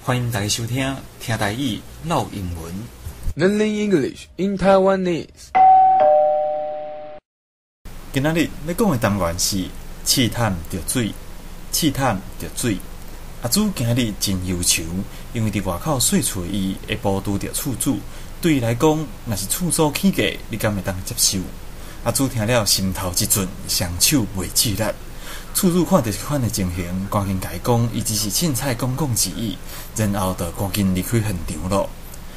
歡迎大家收聽聽台語嘮英文。 Learning English in Taiwanese。今仔日欲講的單元是試探著水，試探著水。阿朱今仔日真憂愁，因為佇外口細厝的伊會晡拄著厝主，對伊來講，若是厝租起價，你敢會當接受？阿朱聽了心頭一震，雙手袂自力。厝主看著這款的情形，趕緊共伊講，伊只是凊彩講講而已，然後就趕緊離開現場囉。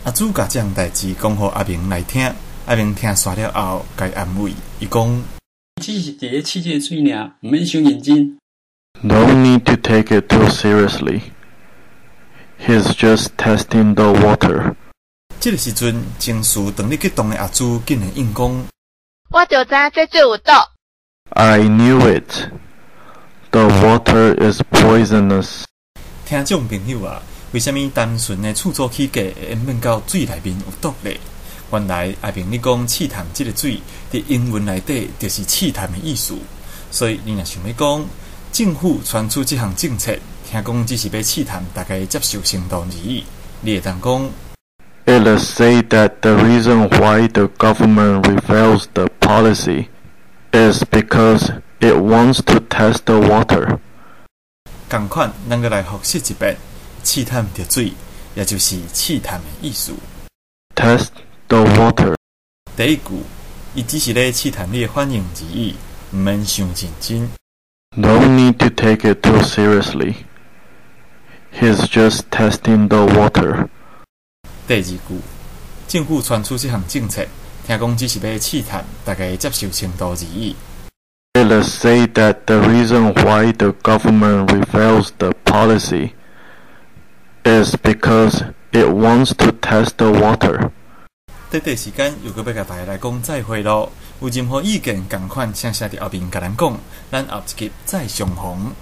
阿朱共這項代誌講予阿明來聽，阿明聽煞了後，共伊安慰，伊講：只是佇咧試這个水爾，毋免傷認真。 No need to take it too seriously. He's just testing the water. 這个時陣，情緒當咧激動的阿朱竟然應講：我就知影這水有毒。 I knew it. The water is poisonous. 聽眾朋友啊，為啥物單純的厝租起價會演變到水內面有毒咧？原來阿明咧講試探這个水，佇英文內底就是試探的意思。所以你若想欲講政府傳出這項政策，聽講只是欲試探大家的接受程度而已，你會當講： It is said that the reason why the government reveals the policy is because it wants to test the water. 仝款，咱閣來複習一遍，試探著水，也就是試探的意思。 Test the water. 第一句，伊只是咧試探你的反應而已，毋免傷認真。 No need to take it too seriously. He's just testing the water. 第二句，政府傳出這項政策，聽講只是欲試探大家的接受程度而已。 It is said that the reason why the government reveals the policy is because it wants to test the water. 短短時間又閣欲共大家來講再會囉。有任何意見仝款，請寫佇後面共咱講。咱後一集再相逢。